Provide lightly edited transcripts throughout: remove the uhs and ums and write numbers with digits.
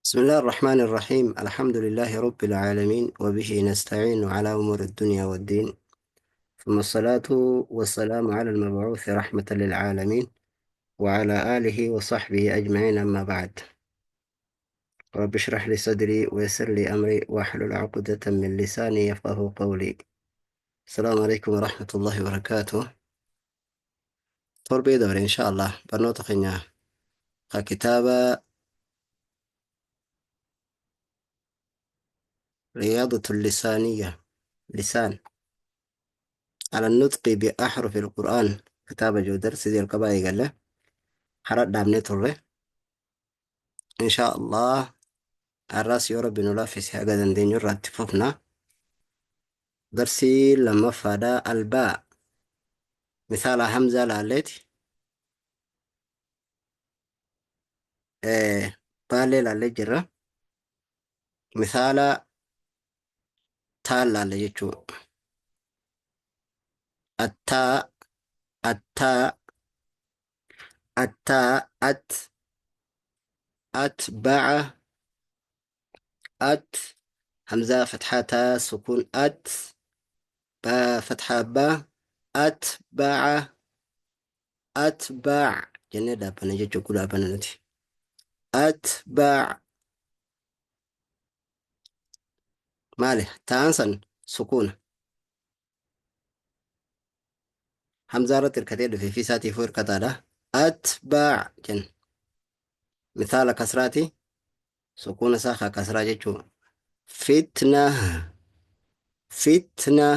بسم الله الرحمن الرحيم. الحمد لله رب العالمين، وبه نستعين على أمور الدنيا والدين، ثم الصلاة والسلام على المبعوث رحمة للعالمين وعلى آله وصحبه أجمعين، أما بعد. رب اشرح لي صدري ويسر لي أمري واحلل عقدة من لساني يفقه قولي. السلام عليكم ورحمة الله وبركاته. Torbee dabre insha Allah barnoota keenya ka kitaaba Riyaadatu Lisaaniyya Lisaan ala nutqi bi ahrufi al-Qur'aan kitaaba jiru darsi jalqabaa eegalle hara dhaabnee turre. Insha Allah har'as yoo Rabbi nu laaffise haga dandeenyu irraa itti fufna. Darsii lammaffaadha, albaa misaala hamzaa laalleeti baallee laallee jirra, misaala taan laalle jechuu. Attaa, attaa, attaa, at, atba'a, at, hamzaa fathaa taa sukuun at, baa fathaa baa, atba'a, atba' jennee dhaabbanna jechuu guddaa dhaabbanna nuti. Atba' maali? Ta'an san sukuuna. Hamzaa irratti hirkatee dhufe fi isaatiifuu hirkataadha. Atba' jenna. Misaala kasraati. Sukuuna isaa kaa kasraa jechuu. Fitna, fitna,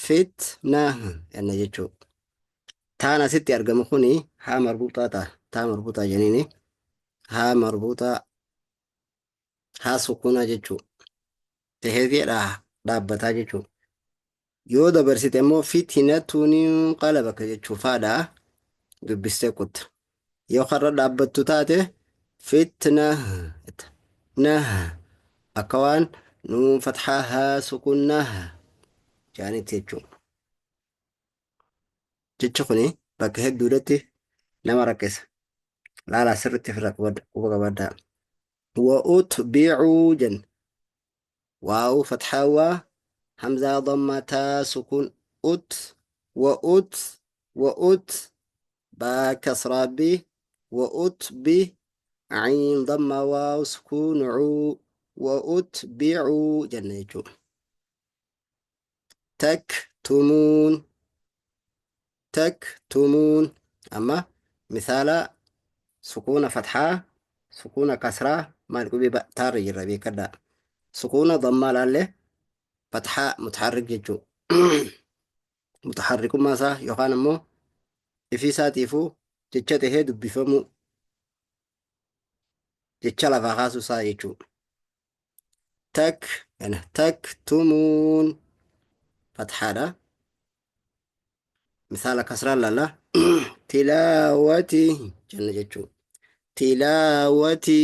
fitna jenna jechuu. Taan asitti argamu kuni haa marbuuxaa ta'a. Taa marbuuxaa jeniini. Haa marbuuxaa, haa sukuunaa jechuu. Taheetiidha dhaabbataa jechuu. Yoo dabarsite immoo fitinatuun qalabaka jechuu faadha dubbistee kutta. Yoo karra dhaabbattu taate fitna na akka waan nuun fatxaa haa sukunnaa jaanitti jechuudha. Jechi kuni bakka hedduudhatti nama rakkisa. Laalaa sirriitti ofirraa quba qabadhaa. Wa utbi'uu jenna. Waawu fatxaa waa, hamzaa dammaa taa sukuun ut, wa ut, wa ut, baa kasraa bi, wa ut bi, ayn dammaa waaw sukuun cuu, wa utbi'uu jenna jechuudha. Taktumuun, taktumuun. Amma misaala sukuuna fatxaa, sukuuna kasraa maal qubee taarra jirra beekadhaa. Sukuuna dammaa laalle, fatxaa mutaharrik jechuu. Mutaharrikummaa isaa yookaan ammoo ifii isaatiifuu jecha tahee dubbifamuu jecha lafaa kaasuu isaa jechuu. Tak kana taktumuun fatxaadha. Misaala kasraan laalla, tilaawati jenna jechuu. Tilaawati,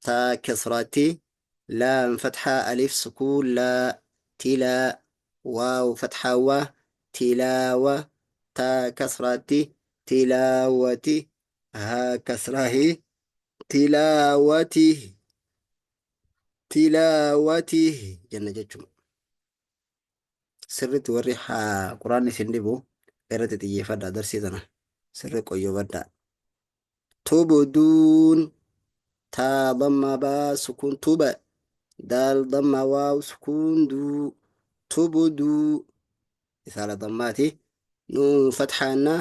taa kasraati, laam fatxaa, alif sukuun laa, tilaa, waaw fatxaa waa, tilaawa, taa kasraati, tilaawati, haa kasraahi, tilaawati, tilaawati jenna jechuudha. Sirriitti warri haa quraanni isin dhibu irratti xiyyeeffadhaa, darsii tana sirri qoyyobadhaa. Tubduun, taa dammaa baa sukuun tuba, daal dammaa waaw sukuun duu, tubduu misaala dammaati, nuun fatxaanna,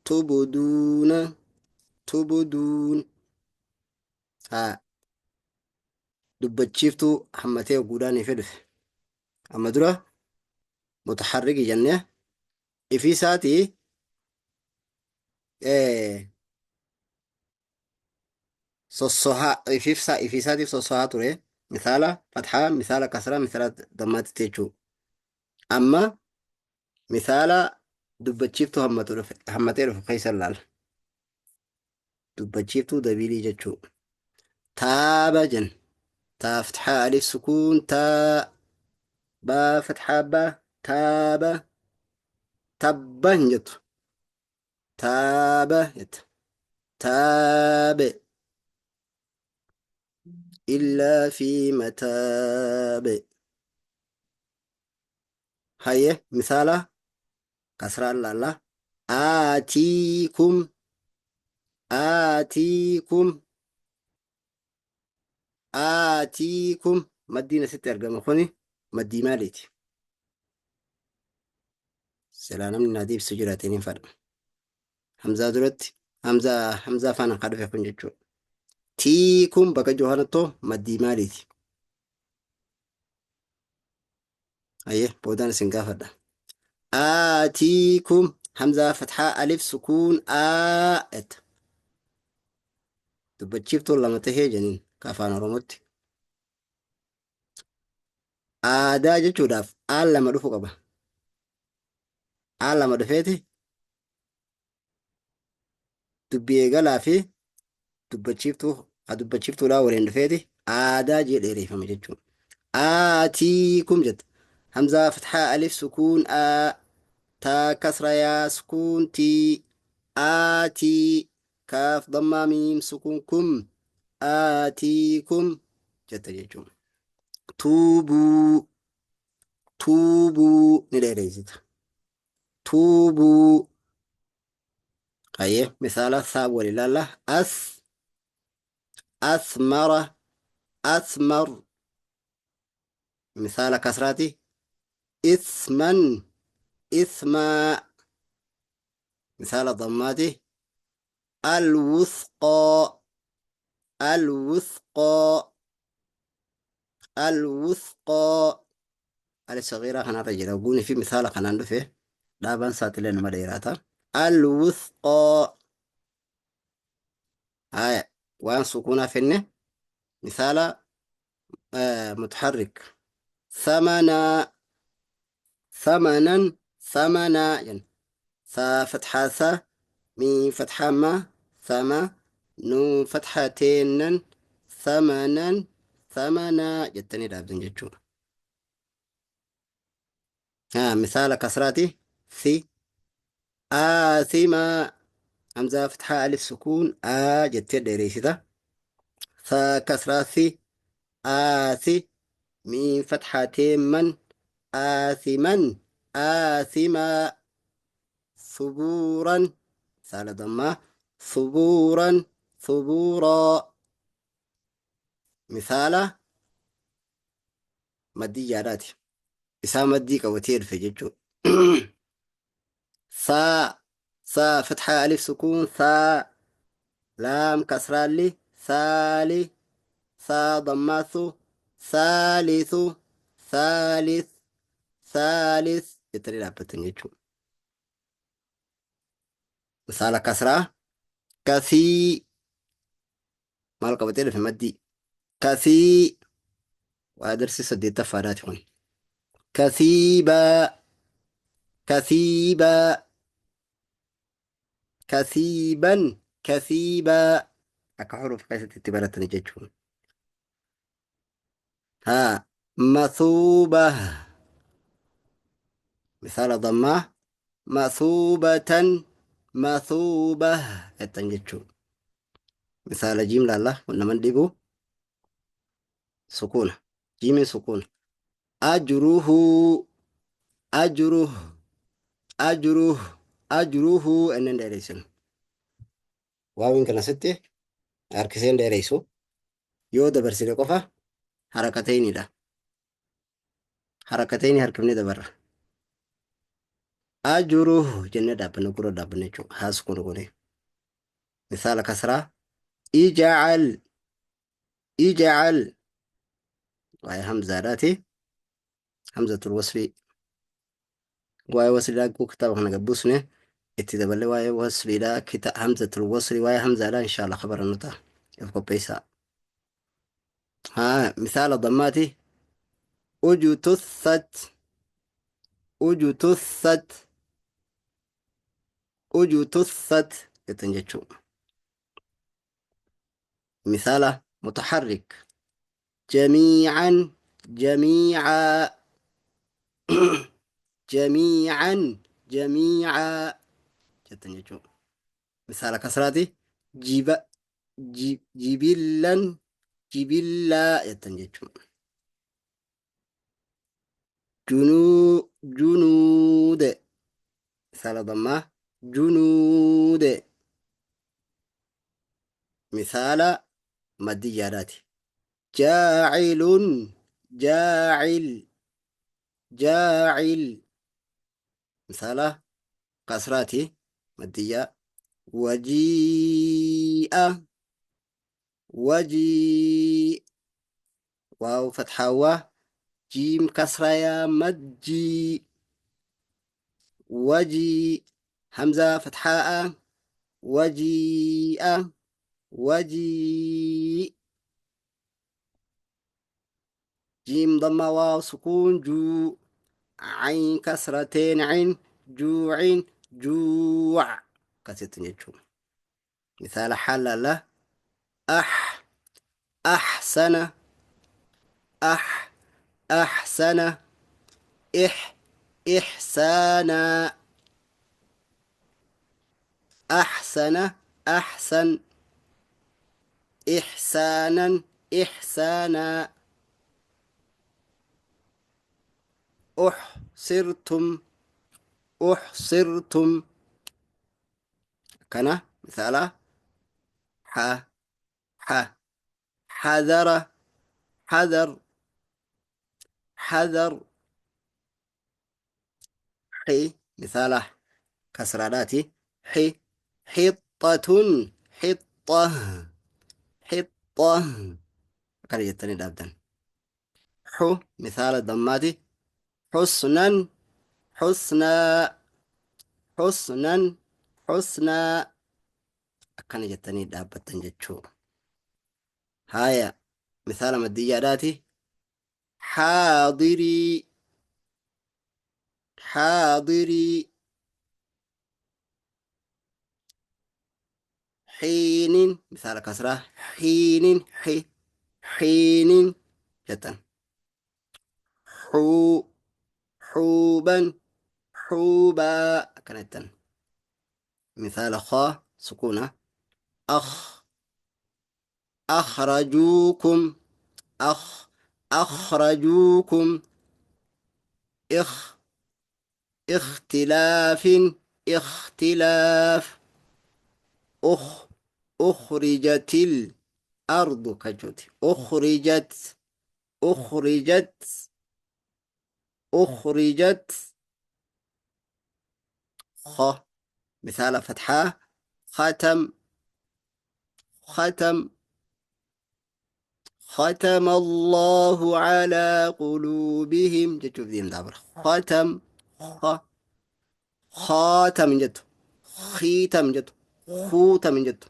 tubduuna, tubduun. Haa dubbachiiftuu hammatee guudhaan ife dhufe. Amma dura mutaharriki jennee ifii isaatii sossohaa ifii isaatiif sossohaa ture, misaala fatxaa, misaala kasraa, misaala dammaatitti jechuu. Amma misaala dubbachiiftuu hammatu dhufe, hammatee dhufe keessa ilaala. Dubbachiiftuu dabilii jechuu. Taaba jenna. Taa fatxaa, alif sukuun taa, baa fatxaa baa, taaba, tabba hin jettu. Taaba jetta. Taabe. Illaa fi mataabe. Haye misaala kasraan laalla. Aatiikum aatiikum aatiikum maddiin asitti argamu kuni maddii maaliiti? Silaa namni naa deebisu jiraate niin fadha. Hamzaa duratti hamzaa hamzaa faana kan dhufe kun jechuudha. Tiikum bakka jiru kanattoo maddii maaliiti? Hayyee boodaan isin gaafadha. Aatiikum hamzaa fathaa alif sukuun aa etta. Dubbachiiftuun lama tahee janiin ka afaan Oromootti. Aadaa jechuudhaaf aan lama dhufu qaba. Aan lama dhufeeti dubbii eegalaa fi dubbachiiftuu ha dubbachiiftuudhaa waliin dhufeeti aadaa jee dheereeffama jechuudha. Aatiikum jetta. Hamzaa fathaa alif sukuun aa taa kasra yaa sukuun tii aatii kaaf dammaa miim sukuun kum aatiikum jetta jechuudha. Tuubuu tuubuu ni dheereessita. Tuubuu hayyee misaala saab wal ilaalla as asmara asmar misaala kasraati isman ismaa misaala dammaati alwusqaa alwusqaa alwusqaa alif sagiiraa kanarra jira guunii fi misaala kanaan dhufe dhaabaan saaxilee nama dheeraata alwusqaa haya waan sukuunaa fenne misaala mutaharrik samanaa samanan samanaa jenna saa fatxaa sa miim fatxaa ma sama nuun fatxaa teennan samanan samanaa jettanii dhaabdan jechuudha. Haa misaala kasraati si aasimaa hamzaa fatxaa alif sukuun aa jettee dheereessita. Saa kasraa si aasi miim fatxaa teemman aasiman aasimaa subuuran misaala dammaa subuuran subuuraa misaala maddii jaadhaati. Isaa maddii qabatee dhufe jechuudha. Saa saa fatxaa alif sukuun saa laam kasraalli saali saa dammaasu saalisu saalis saalis jettanii dhaabbattan jechuudha. Misaala kasraa kasii maal qabatee dhufe maddii kasii waa darsii saddeettaffaadhaati kun kasiibaa kasiibaa kasiiban kasiibaa akka hurufa keessatti itti baratani jechuun haa masuuba misaala dammaa masuubatan masuuba jettan jechuun misaala jiim laalla kun naman dhibu sukuuna jiimiin sukuuna ajruhu ajruhu ajruhu ajruhu ennen dheereessinu waawiin kana sitti harkiseen dheereessu yoo dabarsine qofa harakateenidha harakateenii harkifnee dabarra ajruhu jennee dhaabbanna gurra dhaabbanna jechuudha haa sukuuna goonee misaala kasraa ija'al ija'al waa'ee hamzaadhaati hamzatul wasli waa'ee wasliidhaa guu kitaaba kana gabbuusne itti daballee waa'ee wasliidhaa kita hamzatul wasli waa'ee hamzaadhaa inshaalla kabarannu ta'a if qopheessaa haa misaala dammaati ujutussat ujutussat ujutussat jettan jechuu misaala mutaharrik jamiican jamiicaa jamiican jamiicaa jettan jechuudha. Misaala kasraati jiba jibillan Jibillaa jettan jechuudha. Junuu junuude misaala dammaa junuude misaala maddiyyaadhaati. Jaacilun jaacil jaacil misaala kasraati maddiyyaa. Wajii'a wajii waaw fatxaawaa jiim kasrayaa majjii wajii hamzaa fatxaa'a wajii'a wajii jiim damma waaw sukuun juu cayn kasrateen cin juucin juuc akkasitti jechuudha. Misaala xaalala ax axsana ax axsana ix ixsaana axsana axsan ixsaanan ixsaana uxsirtum uxsirtum kana misaala xa xa xadara xadar xadar xi misaala kasraadhaati xi xixxatun xixxa xixxa akkana jettanii dhaabdan. Xu misaala dammaati xusnan xusnaa xusnan xusnaa akkana jettanii dhaabbattan jechuu. Haaya misaala maddiyyaadhaati xaadirii xaadirii xiinin misaala kasraa xiinin xi xiinin jettan. Xuu xuuban xuubaa akkana jettan. Misaala khaa sukuuna akh akhrajuukum akh akhrajuukum ikh ikhtilaafin ikhtilaaf ukh ukhrijatil ardu kajuuti ukhrijat ukhrijat ukhrijat kha misaala fatxaa khatam khatam ختم الله على قلوبهم jechuuf deemtaa bara khatam kha khaatam hin jettu khiitam hin jettu khuutam hin jettu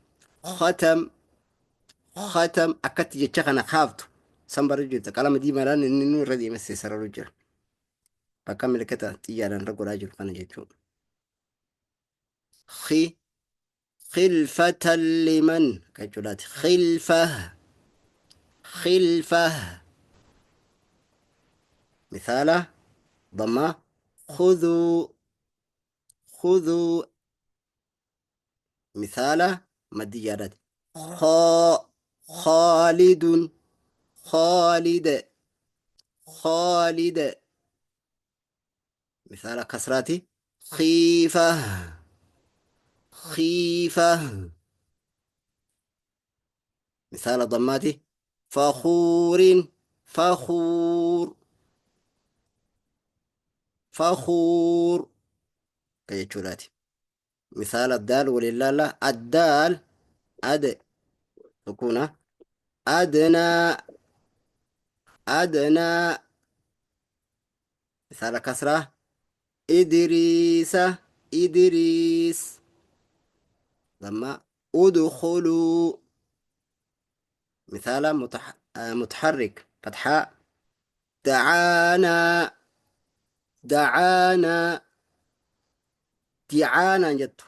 khatam khatam akkatti jecha kana kaaftu san bara jirta qalama diimaadhaan inni nu irra deemessee sararu jira bakka milikata xiyyaadhaan irra godhaa jiru kana jechuudha. Khi khilfatan liman akka jechuudhaati khilfa khilfa misaala dammaa khuduu khuduu misaala maddiyyaadhaati khaa khaalidun khaalid khaalid misaala kasraati khiifa khiifa misaala dammaati fakhuurin fakhuur fakhuur ka jechuudhaati. Misaala daal waliin laalla addaal ad sukuuna adnaa adnaa misaala kasraa idriisa idriis damma udkhuluu misaala mutaharrik fatxaa dacaanaa dacaanaa dicaanaan jettu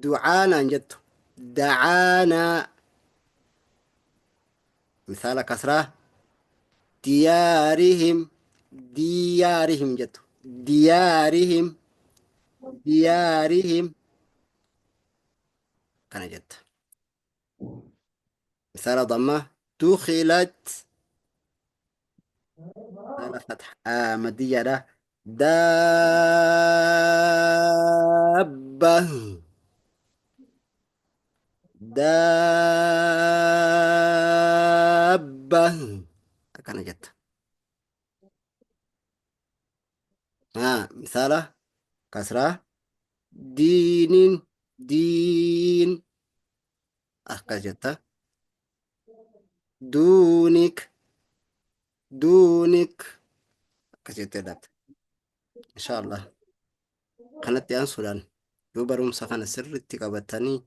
ducaanaan jettu dacaanaa misaala kasraa diyaarihim diyaarihim jettu diyaarihim diyaarihim kana jetta. Misaala dammaa dukhilat. Misaala fathaa madiyyaadha. Daabba. Daabba. Akkana jetta. Haa misaala kasraa diiniin diin akkas jetta. Duunik duunik akkas jettee dhaabta. Inshaallah kanatti aansuudhaan yoo barumsa kana sirriitti qabatanii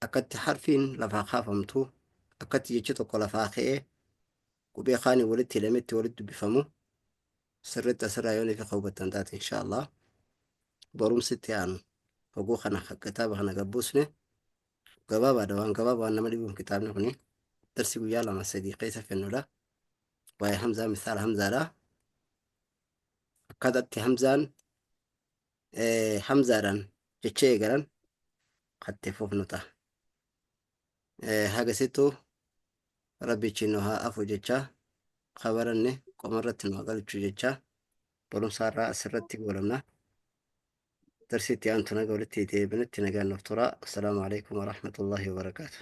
akkatti harfiin lafaa kaafamtu akkatti jechi tokko lafaa ka'ee qubee kaanii walitti hidhametti walitti dubbifamu sirriitti asirraa yoo nifi hubattan taate inshaallah barumsi itti aanu hoguu kana kitaaba kana gabbuusne gabaabaadha waan gabaabaa waan nama dhibuuf kitaabni kuni darsi guyyaa lama sadii keessa fennudha. Waa'ee hamzaa misaala hamzaadha. Akkaataatti hamzaan hamzaadhaan jecha eegalan katti fufnu ta'a. Hagasittuu rabbichi nu haa afu jecha kabaranne qomarratti nu haa galchu jecha barumsa irraa asirratti goolabna. Darsi itti aantu naga walitti deebinutti nagaan nuuf tura. Assalaamu alaikum warahmatullahi wabarakaatu.